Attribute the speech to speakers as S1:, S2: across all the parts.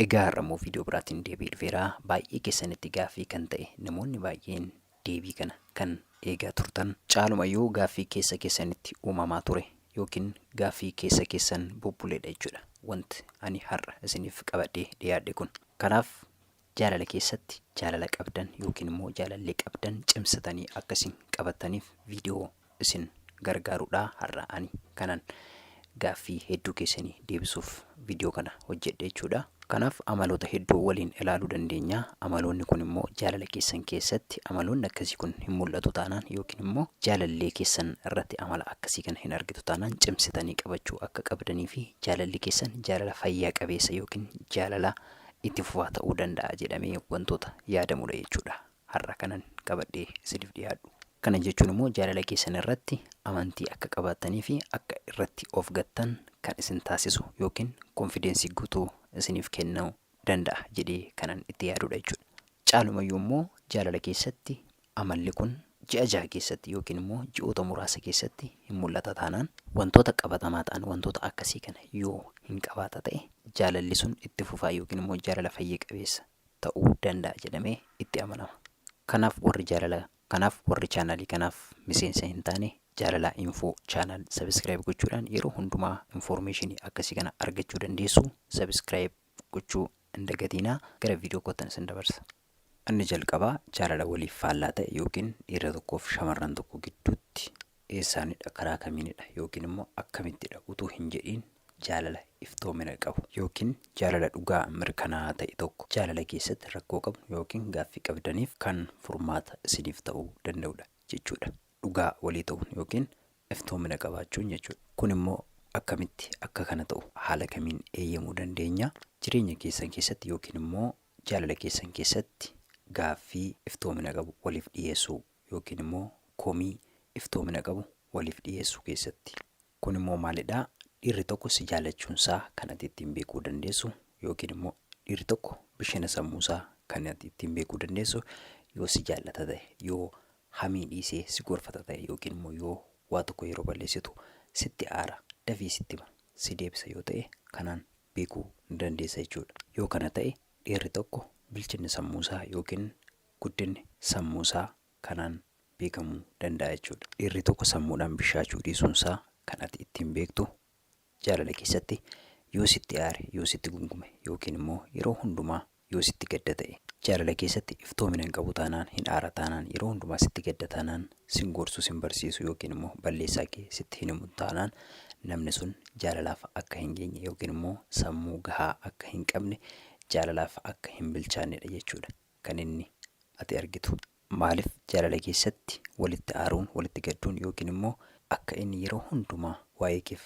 S1: Egaa har'a immoo viidiyoo biraatiin deebi'ee dhufeera. Baay'ee keessanitti gaaffii kan ta'e, namoonni baay'een deebii kana kan eegaa turtan, caalumayyuu gaaffii keessa keessanitti uumamaa ture yookiin gaaffii keessa keessan bubbuleedha jechuudha wanti ani har'a isiniif qabadhee dhiyaadhe kun. Kanaaf jaalala keessatti jaalala qabdan yookiin immoo jaalallee qabdan cimsatanii akka isin qabataniif viidiyoo isin gargaaruudha har'a ani kanan gaaffii hedduu keessanii deebisuuf viidiyoo kana hojjedhe jechuudha. Kanaaf amaloota hedduu waliin ilaaluu dandeenya. Amaloonni kun immoo jaalala keessan keessatti amaloonni akkasii kun hin mul'atu taanaan, yookiin immoo jaalallee keessan irratti amala akkasii kana hin argitu taanaan, cimsitanii qabachuu akka qabdanii fi jaalalli keessan jaalala fayyaa qabeessa yookiin jaalala itti fufaa ta'uu danda'a jedhamee wantoota yaadamudha jechuudha. Har'a kanan qabadhee isiniif dhiyaadhu. Kana jechuun immoo jaalala keessan irratti amantii akka qabaattanii fi akka irratti of gattan kan isin taasisu yookiin konfidensii guutuu isiniif kennuu danda'a jedhee kanan itti yaadudha jechuudha. Caalumayyuu immoo jaalala keessatti amalli kun ji'a 6 keessatti yookiin immoo ji'oota muraasa keessatti hin mul'ata taanaan, wantoota qabatamaa ta'an, wantoota akkasii kana yoo hin qabaata ta'e, jaalalli sun itti fufaa yookiin immoo jaalala fayya qabeessa ta'uu danda'a jedhamee itti amanama. Kanaaf warri jaalala Kanaaf warri chaanaalii kanaaf miseensa hin taane, Jaalalaa Info channel subscribe gochuudhaan yeroo hundumaa information akkasii kana argachuu dandeessu. Subscribe gochuu hin dagatiinaa. Gara viidiyoo kootan isin dabarsa. Inni jalqabaa jaalala waliif faallaa ta'e yookiin dhiira tokkoof shamarran tokko gidduutti eessaanidha, karaa kamiinidha yookiin immoo akkamittidha utuu hin jedhiin jaalala iftoomina qabu yookiin jaalala dhugaa mirkanaa'aa ta'e tokko jaalala keessatti rakkoo qabnu yookiin gaaffii qabdaniif kan furmaata isiniif ta'uu danda'udha jechuudha. Dhugaa walii ta'uun yookiin iftoomina qabaachuun jechuudha. Kun immoo akkamitti akka kana ta'u, haala kamiin eeyyamuu dandeenya? Jireenya keessan keessatti yookiin immoo jaalala keessan keessatti gaaffii iftoomina qabu waliif dhiyeessuu yookiin immoo komii iftoomina qabu waliif dhiyeessuu keessatti. Kun immoo maalidha? Dhiirri tokko si jaalachuunsaa kan ati ittiin beekuu dandeessu, yookiin immoo dhiirri tokko bishina sammuusaa kan ati ittiin beekuu dandeessu, yoo si jaallata ta'e, yoo hamii dhiisee si gorfata ta'e, yookiin immoo yoo waa tokko yeroo balleessitu sitti aara, dafee sitti hima, si deebisa yoo ta'e, kanaan beekuu ni dandeessa jechuudha. Yoo kana ta'e dhiirri tokko bilchinni sammuusaa yookiin guddinni sammuusaa kanaan beekamuu danda'a jechuudha. Dhiirri tokko sammuudhaan bishaachuu dhiisuunsaa kan ati ittiin beektu jaalala keessatti yoo sitti aare, yoo sitti gungume yookiin immoo yeroo hundumaa yoo sitti gadda ta'e. Jaalala keessatti iftoomina hin qabu taanaan, hin aara taanaan, yeroo hundumaa sitti gadda taanaan, sin gorsu, sin barsiisu yookiin immoo balleessaa kee sitti hin himu taanaan, namni sun jaalalaaf akka hin geenye yookiin immoo sammuu gahaa akka hin qabne, jaalalaaf akka hin bilchaannedha jechuudha kan inni ati argitu. Maaliif jaalala keessatti walitti aaruun, walitti gadduun yookiin immoo akka inni yeroo hundumaa waa'ee keef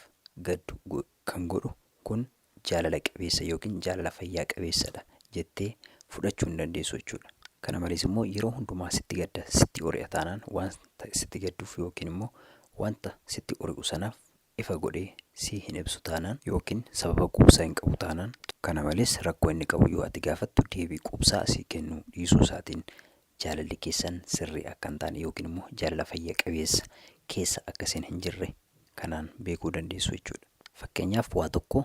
S1: gaddu kan godhu kun jaalala qabeessa yookiin jaalala fayyaa qabeessadha jettee fudhachuu hin dandeessu jechuudha. Kana malees immoo yeroo hundumaa sitti gadda, sitti ori'a taanaan, wanta sitti gadduuf yookiin immoo wanta sitti ori'u sanaaf ifa godhee sii hin ibsu taanaan yookiin sababa quubsaa hin qabu taanaan, kana malees rakkoo inni qabu yoo ati gaafattu deebii quubsaa sii kennuu dhiisuu isaatiin jaalalli keessan sirrii akka hin taane yookiin immoo jaalala fayya qabeessa keessa akka isin hin jirre kanaan beekuu dandeessu jechuudha. Fakkeenyaaf waa tokko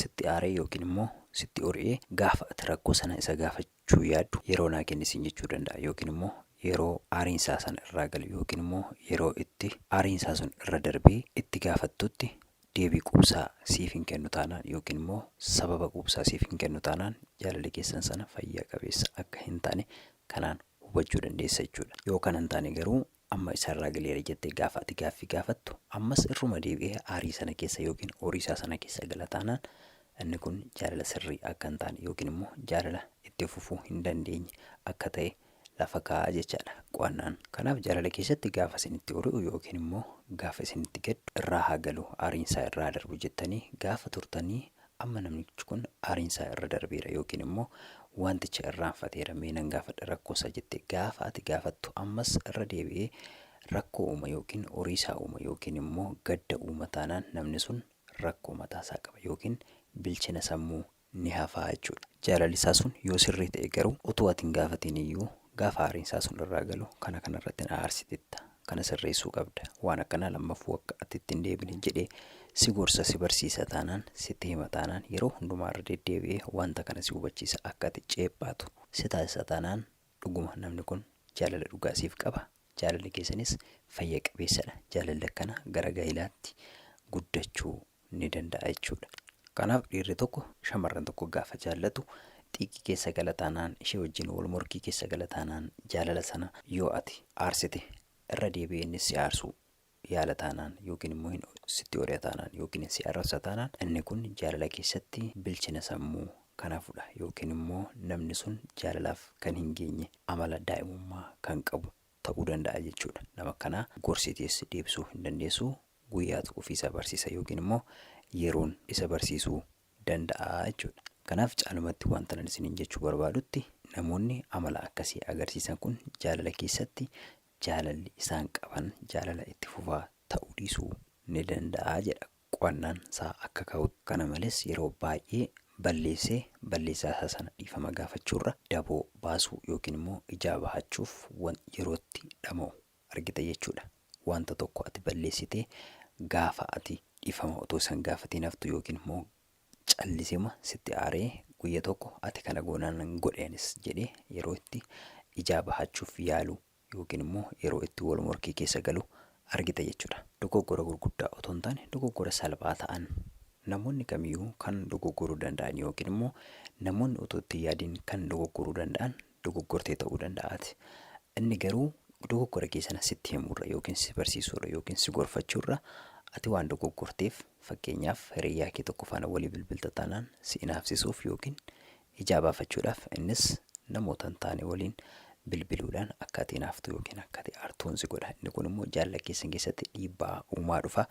S1: sitti aaree yookiin immoo sitti ori'ee, gaafa ati rakkoo sana isa gaafachuu yaaddu yeroo naa kenni siin jechuu danda'a, yookiin immoo yeroo aariin isaa sana irraa galu yookiin immoo yeroo itti aariin isaa sun irra darbee itti gaafattutti deebii quubsaa siif hin kennu taanaan yookiin immoo sababa quubsaa siif hin kennu taanaan, jaalalli keessan sana fayyaa qabeessa akka hin taane kanaan hubachuu dandeessa jechuudha. Yoo kana hin taane garuu, amma isarraa galeera jettee gaafa ati gaaffii gaafattu ammas irruma deebi'ee aarii sana keessa yookiin horii isaa sana keessa gala taanaan, inni kun jaalala sirrii akka hin taane yookiin immoo jaalala itti fufuu hin dandeenye akka ta'e lafa kaa'a jechaadha qo'annaan. Kanaaf jaalala keessatti gaafa isinitti ori'u yookiin immoo gaafa isinitti gaddu, irraa haa galu, aariinsaa irraa haa darbu jettanii gaafa turtanii, amma namnichi kun aariinsaa irra darbeera yookiin immoo wanticha irraanfateera, mee nan gaafadha rakkoosaa jettee gaafa ati gaafattu, ammas irra deebi'ee rakkoo uuma yookiin oriisaa uuma yookiin immoo gadda uuma taanaan, namni sun rakkoo mataasaa qaba yookiin bilchina sammuu ni hafaa jechuudha. Jaalalli isaa sun yoo sirrii ta'e garuu, utuu ati hin gaafatiin iyyuu gaafa aariin isaa sun irraa galu, kana kanarratti na aarsitetta, Kana sirreessuu qabda. Waan akkanaa lammaffuu akka ati itti hin deebine jedhee si gorsa, si barsiisa taanaan, sitti hima taanaan, yeroo hundumaa irra deddeebi'ee wanta kana si hubachiisa, akka ati ceephaatu si taasisa taanaan, dhuguma namni kun jaalala dhugaa siif qaba. Jaalalli keessanis fayya qabeessadha. Jaalalli akkanaa gara gaa'ilaatti guddachuu ni danda'a jechuudha. Kanaaf dhiirri tokko shamarran tokko gaafa jaallatu xiiqii keessa gala taanaan, ishee wajjin wal morkii keessa gala taanaan, jaalala sana yoo ati aarsite irra deebi'ee innis si aarsuu yaala taanaan, yookiin immoo hin sitti ori'a taanaan, yookiin si arrabsa taanaan, inni kun jaalala keessatti bilchina sammuu kan hafudha, yookiin immoo namni sun jaalalaaf kan hin geenye, amala daa'imummaa kan qabu ta'uu danda'a jechuudha. Nama akkanaa gorsitees deebisuu hin dandeessu. Guyyaatu ofiisaa barsiisa yookiin immoo yeroon isa barsiisuu danda'a jechuudha. Kanaaf caalumatti wanta nan isiniin jechuu barbaadutti, namoonni amala akkasii agarsiisan kun jaalala keessatti jaalalli isaan qaban jaalala itti fufaa ta'uu dhiisuu ni danda'a jedha qo'annaan isaa akka kaa'utti. Kana malees yeroo baay'ee balleessee balleessaa isaa sana dhiifama gaafachuurra daboo baasuu yookiin immoo ijaa bahachuuf yerootti dhama'u argita jechuudha. Wanta tokko ati balleessitee gaafa ati dhiifama otoo isa hin gaafatiin haftu, yookiin immoo callisema sitti aaree guyya tokko ati kana goonaan nan godhe anis jedhee yeroo itti ijaa bahachuuf yaalu, yookiin immoo yeroo itti wal morkii keessa galu argita jechuudha. Dogoggora gurguddaa otoo hin taane dogoggora salphaa ta'an namoonni kamiyyuu kan dogoggoruu danda'an, yookiin immoo namoonni otoo itti hin yaadiin kan dogoggoruu danda'an dogoggortee ta'uu danda'aati. Inni garuu dogoggora kee sana sitti himuurra, yookiin si barsiisuurra, yookiin si gorfachuurra, ati waan dogoggorteef, fakkeenyaaf hiriyyaa kee tokko faana walii bilbilta taanaan, si inaafsisuuf yookiin ijaa baafachuudhaaf innis namoota hin taane waliin bilbiluudhaan akka ati inaaftu yookiin akka ati aartuun si godha. Inni kun immoo jaalala keessan keessatti dhiibbaa uumaa dhufa.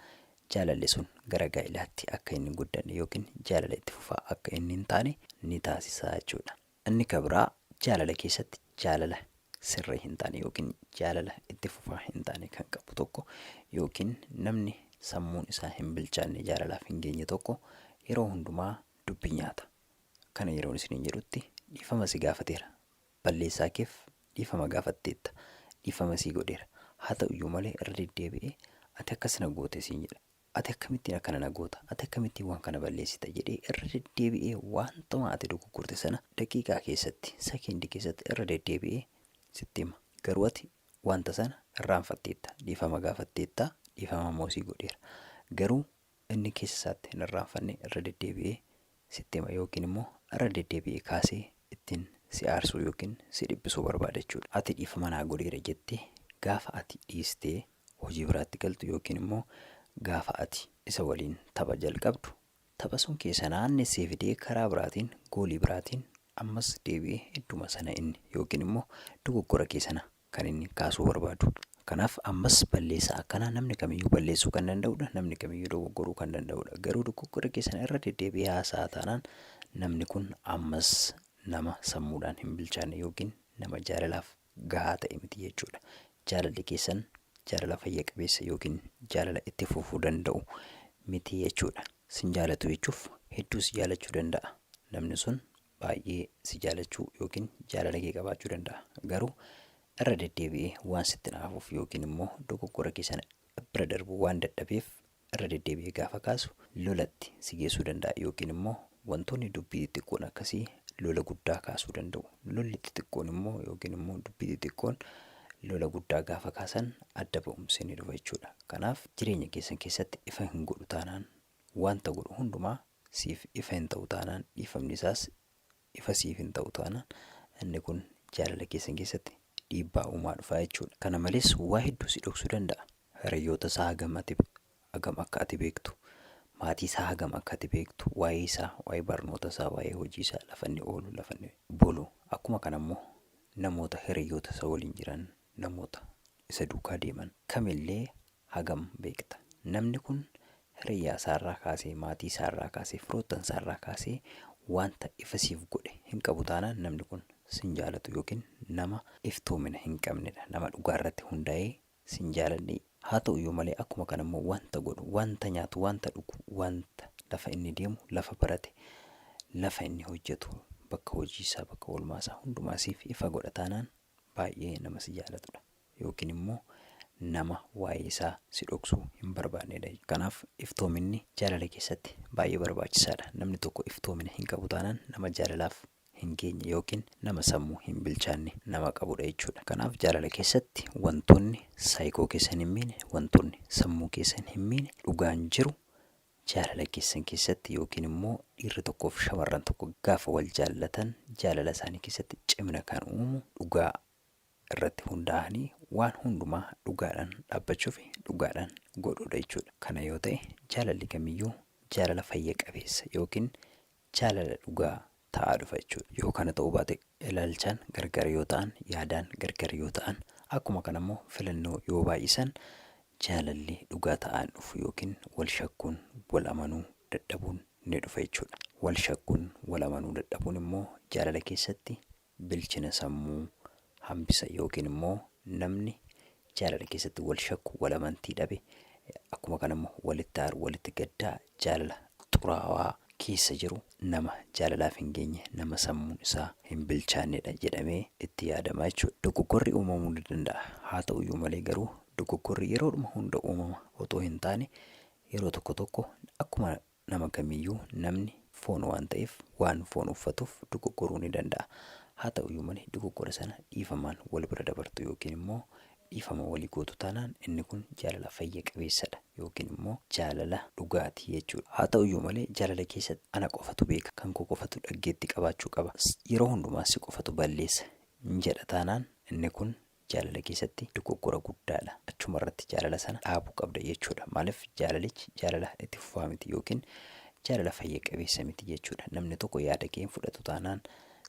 S1: Jaalalli sun gara gaa'ilaatti akka inni hin guddanne yookiin jaalala itti fufaa akka inni hin taane ni taasisa jechuudha. Inni ka biraa jaalala keessatti jaalala sirrii hin taane yookiin jaalala itti fufaa hin taane kan qabu tokko, yookiin namni sammuun isaa hin bilchaanne, jaalalaaf hin geenye tokko yeroo hundumaa dubbii nyaata. Kana yeroon isiniin jedhutti, dhiifama si gaafateera. Balleessaa keef dhiifama gaafatteetta. Dhiifama sii godheera. Haa ta'u iyyuu malee irra deddeebi'ee ati akkas na goote siin jedha. Ati akkamittiin akkana na goota? Ati akkamittiin waan kana balleessita? jedhee irra deddeebi'ee waantuma ati dogoggorte sana daqiiqaa keessatti, sekeendii keessatti irra deddeebi'ee sitti hima. Garuu ati wanta sana irraanfatteetta. Dhiifama gaafatteetta, dhiifama immoo sii godheera. Garuu inni keessa isaatti hin irraanfanne, irra deddeebi'ee sitti hima yookiin immoo irra deddeebi'ee kaasee ittiin si aarsuu yookiin si dhiphisuu barbaada jechuudha. Ati dhiifama naa godheera jettee gaafa ati dhiistee hojii biraatti galtu, yookiin immoo gaafa ati isa waliin tapha jalqabdu, tapha sun keessa naannessee fidee karaa biraatiin, goolii biraatiin ammas deebi'ee idduma sana inni yookiin immoo dogoggora kee sana kan inni kaasuu barbaadu. Kanaaf ammas balleessaa akkanaa namni kamiyyuu balleessuu kan danda'udha. Namni kamiyyuu dogoggoruu kan danda'udha. Garuu dogoggora kee sana irra deddeebi'ee haasa'aa taanaan, namni kun ammas nama sammuudhaan hin bilchaanne yookiin nama jaalalaaf gahaa ta'e miti jechuudha. Jaalalli keessan jaalala fayya qabeessa yookiin jaalala itti fufuu danda'u miti jechuudha. Sin jaalatu jechuuf, hedduu si jaalachuu danda'a. Namni sun baay'ee si jaalachuu yookiin jaalala kee qabaachuu danda'a. Garuu irra deddeebi'ee waan sitti naafuuf, yookiin immoo dogoggora kee sana bira darbuu waan dadhabeef, irra deddeebi'ee gaafa kaasu lolatti si geessuu danda'a, yookiin immoo wantoonni dubbii xixiqqoon akkasii lola guddaa kaasuu danda'u. Lolli xixiqqoon immoo, yookiin immoo dubbii xixiqqoon lola guddaa gaafa kaasan, adda ba'umsi ni dhufa jechuudha. Kanaaf jireenya keessan keessatti ifa hin godhu taanaan, wanta godhu hundumaa siif ifa hin ta'u taanaan, dhiifamni isaas ifa siif hin ta'u taanaan, inni kun jaalala keessan keessatti dhiibbaa uumaa dhufa jechuudha. Kana malees waa hedduu si dhoksuu danda'a. Hiriyyoota isaa hagam ati hagam akka ati beektu, maatii isaa hagam akka ati beektu, waa'ee isaa, waa'ee barnoota isaa, waa'ee hojii isaa, lafa inni oolu, lafa inni bulu. Akkuma kana immoo namoota hiriyyoota isa waliin jiran, namoota isa duukaa deeman kamillee hagam beekta. Namni kun hiriyyaa isaarraa kaasee, maatii isaarraa kaasee, firoottan isaarraa kaasee wanta ifa siif godhe hin qabu taanaan, namni kun sin jaalatu yookiin nama iftoomina hin qabnedha. Nama dhugaa irratti hundaa'ee sin jaalanne. Haa ta'u iyyuu malee akkuma kana immoo wanta godhu, wanta nyaatu, wanta dhugu, wanta lafa inni deemu, lafa barate, lafa inni hojjetu, bakka hojii isaa, bakka oolmaa isaa hundumaa siif ifa godha taanaan, baay'ee nama si jaalatudha. Yookiin immoo nama waa'ee isaa si dhoksuu hin barbaannedha. Kanaaf iftoominni jaalala keessatti baay'ee barbaachisaadha. Namni tokko iftoomina hin qabu taanaan nama jaalalaaf hin geenye yookiin nama sammuu hin bilchaanne nama qabudha jechuudha. Kanaaf jaalala keessatti wantoonni saayikoo keessan hin miine, wantoonni sammuu keessan hin miine, dhugaan jiru jaalala keessan keessatti yookiin immoo dhiirri tokkoof shamarran tokko gaafa wal jaallatan jaalala isaanii keessatti cimina kan uumu dhugaa irratti hundaa'anii waan hundumaa dhugaadhaan dhaabbachuu fi dhugaadhaan godhuudha jechuudha. Kana yoo ta'e jaalalli kamiyyuu jaalala fayya qabeessa yookiin jaalala dhugaa ta'aa dhufa jechuudha. Yoo kana ta'uu baate ilaalchaan gargar yoo ta'an, yaadaan gargar yoo ta'an, akkuma kana immoo filannoo yoo baay'isan jaalalli dhugaa ta'aa hin dhufu yookiin wal shakkuun, wal amanuu dadhabuun ni dhufa jechuudha. Wal shakkuun, wal amanuu dadhabuun immoo jaalala keessatti bilchina sammuu hambisa yookiin immoo namni jaalala keessatti wal shakku, wal amantii dhabe, akkuma kana immoo walitti aaru, walitti gaddaa, jaalala xuraawaa keessa jiru nama jaalalaaf hin geenye, nama sammuun isaa hin bilchaannedha jedhamee itti yaadama jechuudha. Dogoggorri uumamuu ni danda'a. Haa ta'uyyuu malee garuu dogoggorri yeroodhuma hunda uumama otoo hin taane yeroo tokko tokko akkuma nama kamiiyyuu namni foon waan ta'eef, waan foon uffatuuf dogoggoruu ni danda'a. Haa ta'uyyuu malee dogoggora sana dhiifamaan wal bira dabartu yookiin immoo dhiifama walii gootu taanaan inni kun jaalala fayya qabeessadha yookiin immoo jaalala dhugaati jechuudha. Haa ta'uyyuu malee jaalala keessatti ana qofatu beeka, kan koo qofatu dhaggeetti qabaachuu qaba, yeroo hundumaa si qofatu balleessa jedha taanaan inni kun jaalala keessatti dogoggora guddaadha. Achuma irratti jaalala sana dhaabuu qabda jechuudha. Maaliif jaalalichi jaalala itti fufaa miti yookiin jaalala fayya qabeessa miti jechuudha. Namni tokko yaada kee hin fudhatu taanaan,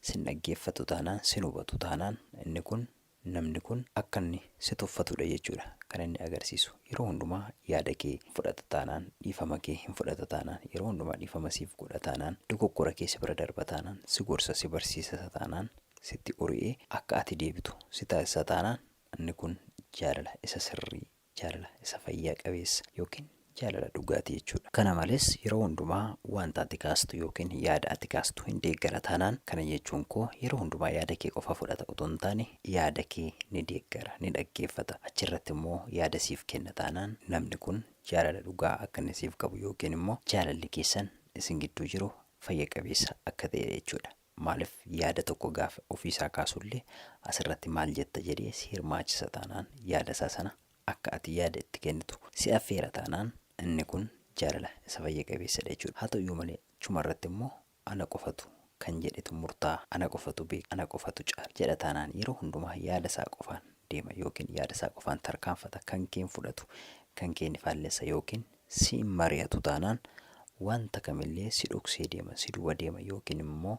S1: sin dhaggeeffatu taanaan, sin hubatu taanaan inni kun namni kun akka inni si tuffatudha jechuudha kan inni agarsiisu. Yeroo hundumaa yaada kee hin fudhata taanaan, dhiifama kee hin fudhata taanaan, yeroo hundumaa dhiifama siif godha taanaan, dogoggora kee si bira darba taanaan, si gorsa si barsiisa taanaan, sitti ori'ee akka ati deebitu si taasisa taanaan inni kun jaalala isa sirrii, jaalala isa fayyaa qabeessa yookiin jaalala dhugaati jechuudha. Kana malees yeroo hundumaa wanta ati kaastu yookiin yaada ati kaastu hin deeggara taanaan, kana jechuun koo yeroo hundumaa yaada kee qofa fudhata utuu hin taane yaada kee ni deeggara, ni dhaggeeffata, achirratti immoo yaada siif kenna taanaan namni kun jaalala dhugaa akka inni siif qabu yookiin immoo jaalalli keessan isin gidduu jiru fayya qabeessa akka ta'edha jechuudha. Maalif yaada tokko gaafa ofiisaa kaasullee asirratti maal jetta jedhee si hirmaachisa taanaan yaadasaa sana akka ati yaada itti kennitu si affeera taanaan inni kun jaalala isa fayya qabeessadha jechuudha. Haa ta'uyyuu malee achumarratti immoo ana qofatu kan jedhetu murtaa'a, ana qofatu beeka, ana qofatu caala jedha taanaan yeroo hundumaa yaadasaa qofaan deema yookiin yaadasaa qofaan tarkaanfata, kan kee hin fudhatu, kan kee ni faallessa yookiin si hin mari'atu taanaan wanta kamillee si dhoksee deema, si duuba deema yookiin immoo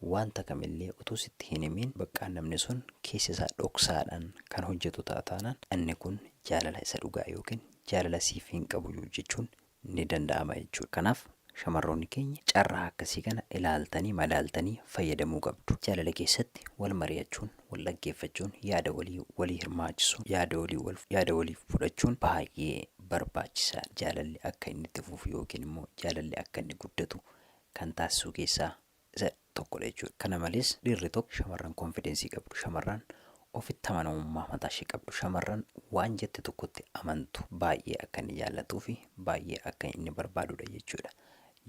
S1: wanta kamillee utuu sitti hin himiin baqqaan namni sun keessa isaa dhoksaadhaan kan hojjetu ta'a taanaan inni kun jaalala isa dhugaa yookiin jaalala siif hin qabu jechuun ni danda'ama jechuudha. Kanaaf shamarroonni keenya carraa akkasii kana ilaaltanii madaaltanii fayyadamuu qabdu. Jaalala keessatti wal mari'achuun, wal dhaggeeffachuun, yaada walii walii hirmaachisuun, yaada walii wal yaada walii fudhachuun baay'ee barbaachisaadha. Jaalalli akka inni itti fufu yookiin immoo jaalalli akka inni guddatu kan taasisuu keessaa isa tokkodha jechuudha. Kana malees dhiirri tokko shamarran konfidensii qabdu, shamarran ofitti amanamummaa mataa ishee qabdu, shamarran waan jette tokkotti amantu baay'ee akka inni jaallatuu fi baay'ee akka inni barbaadudha jechuudha.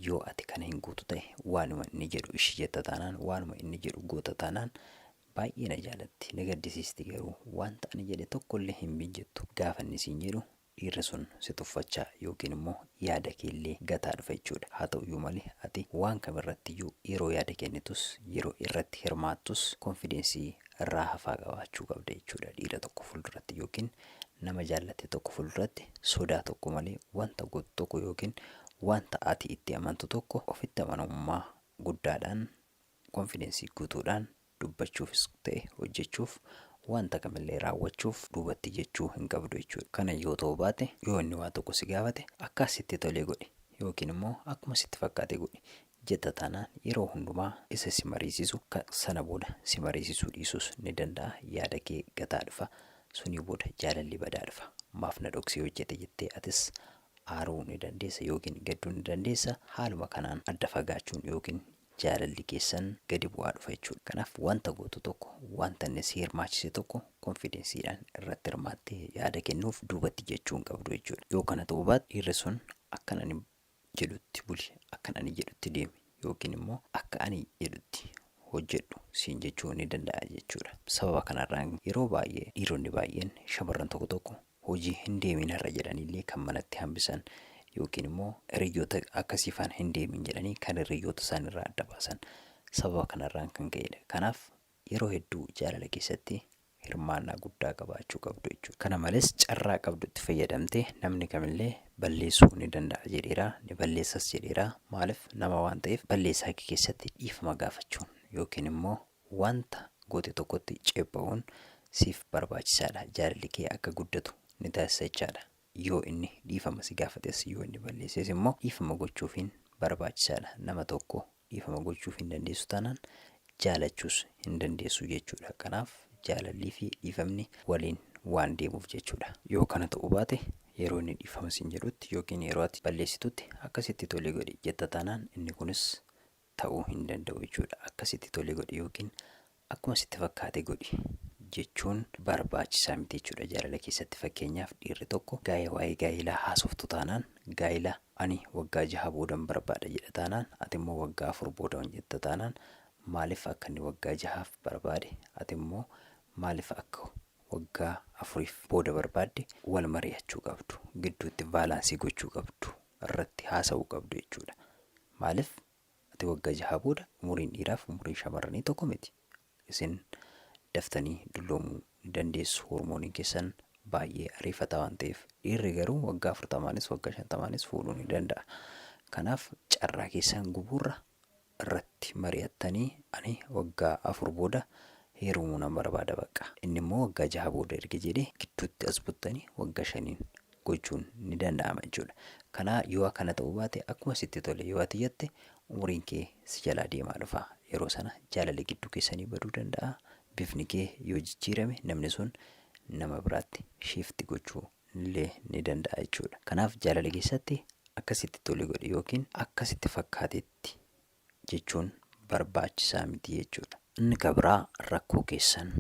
S1: Yoo ati kana hin guutu ta'e waanuma inni jedhu ishii jetta taanaan, waanuma inni jedhu goota taanaan baay'ee na jaalatti, na gaddisiisti garuu wanta ani jedhe tokkollee hin jettu gaafa inni siin jedhu dhiirri sun si tuffachaa yookiin immoo yaada keellee gataa dhufa jechuudha. Haa ta'uyyuu malee ati waan kamirrattiyyuu yeroo yaada kennitus yeroo irratti hirmaattus konfideensii irraa hafaa qabaachuu qabda jechuudha. Dhiira tokko fuulduratti yookiin nama jaallatte tokko fuulduratti sodaa tokko malee wanta gootu tokko yookiin wanta ati itti amantu tokko ofitti amanamummaa guddaadhaan konfidensii guutuudhaan dubbachuufis ta'e hojjechuuf wanta kamillee raawwachuuf duubatti jechuu hin qabdu jechuudha. Kana yoo ta'uu baate yoo inni waa tokko si gaafate akka sitti tolee godhi yookiin immoo akkuma sitti fakkaate godhi jetta taanaan yeroo hundumaa isa si mariisisu sana booda si mariisisuu dhiisuus ni danda'a yaada kee gataa dhufa sunii booda jaalalli badaa dhufa maaf na dhoksee hojjete jettee atis aaruu ni dandeessa yookiin gadduu ni dandeessa haaluma kanaan adda fagaachuun yookiin jaalalli keessan gadi bu'aa dhufa jechuudha. Kanaaf wanta gootu tokko, wanta inni si hirmaachise tokko confidenceiidhaan irratti hirmaattee yaada kennuuf duubatti jechuu hin qabdu jechuudha. Yoo kana ta'uu baate dhiirri sun akkan ani jedhutti buli, akkan ani jedhutti deemi yookiin immoo akka ani jedhutti hojjedhu siin jechuu ni danda'a jechuudha. Sababa kanarraan yeroo baay'ee dhiironni baay'een shamarran tokko tokko hojii hin deemin har'a jedhaniillee kan manatti hambisan yookiin immoo hiriyyoota akkasii faana hin deemin jedhanii kan hiriyyoota isaaniirraa adda baasan sababa kanarraan kan ka'edha. Kanaaf yeroo hedduu jaalala keessatti hirmaannaa guddaa qabaachuu qabdu jechuudha. Kana malees carraa qabdutti fayyadamtee namni kamillee balleessuu ni danda'a jedheera, ni balleessas jedheera. Maaliif nama waan ta'eef balleessaa kee keessatti dhiifama gaafachuun yookiin immoo wanta goote tokkotti ceepha'uun siif barbaachisaadha. Jaalalli kee akka guddatu ni taasisa jechaadha. Yoo inni dhiifama si gaafates yoo inni balleesses immoo dhiifama gochuufiin barbaachisaadha. Nama tokko dhiifama gochuuf hin dandeessu taanaan jaalachuus hin dandeessu jechuudha. Kanaaf jaalallii fi dhiifamni waliin waan deemuuf jechuudha. Yoo kana ta'uu baate yeroo inni dhiifama siin jedhutti yookiin yeroo ati balleessitutti akkasitti tole godhi jetta taanaan inni kunis ta'uu hin danda'u jechuudha. Akkasitti tole godhi yookiin akkuma sitti fakkaate godhi jechuun barbaachisaa miti jechuudha jaalala keessatti. Fakkeenyaaf dhiirri tokko gaa'ee waa'ee gaa'elaa haasoftu taanaan gaa'ela ani waggaa 6 boodan barbaada jedha taanaan ati immoo waggaa 4 booda jetta taanaan maaliif akka inni waggaa 6f barbaade ati immoo maaliif akka waggaa 4f booda barbaadde wal mari'achuu qabdu. Gidduutti balance gochuu qabdu. Irratti haasa'uu qabdu jechuudha. Maaliif ati waggaa 6 booda umuriin dhiiraaf umuriin shamarranii tokko miti. Isin daftanii dulloomuu ni dandeessu. Hormooniin keessan baay'ee ariifataa waan ta'eef. Dhiirri garuu waggaa 40nis waggaa 50nis fuudhuu ni danda'a. Kanaaf carraa keessan gubuurra irratti mari'attanii ani waggaa 4 booda heerumuu nan barbaada bakka. Inni immoo waggaa 6 booda erga jedhee gidduutti as buttanii waggaa 5n gochuun ni danda'ama jechuudha. Kanaa yoo akkana ta'uu baate akkuma sitti tole yoo ati jette umuriin kee si jalaa deemaa dhufa. Yeroo sana jaalalli gidduu keessanii baduu danda'a. Bifni kee yoo jijjiirame namni sun nama biraatti shift gochuu illee ni danda'a jechuudha. Kanaaf jaalala keessatti akkasitti tole godhi yookiin akkasitti fakkaatetti jechuun barbaachisaa miti jechuudha. Inni ka biraa rakkoo keessan,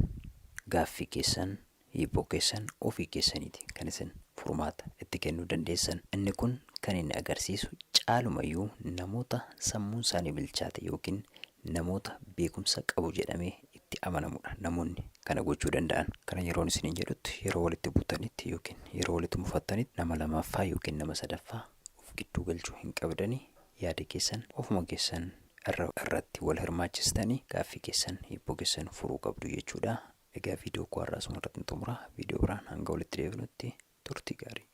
S1: gaaffii keessan, hiibboo keessan ofii keessaniiti kan isin furmaata itti kennuu dandeessan. Inni kun kan inni agarsiisu caalumayyuu namoota sammuun isaanii bilchaate yookiin namoota beekumsa qabu jedhamee itti amanamudha namoonni kana gochuu danda'an. Kana yeroon isiniin jedhutti yeroo walitti buutanitti yookiin yeroo walitti mufattanitti nama lamaffaa yookiin nama sadaffaa of gidduu galchuu hin qabdanii. Yaada keessan ofuma keessan irratti wal hirmaachistanii gaaffii keessan hiibboo keessan furuu qabdu jechuudha. Egaa viidiyoo koo har'aa asuma irratti xumura. Viidiyoo biraan hanga walitti deebinutti turtii gaarii.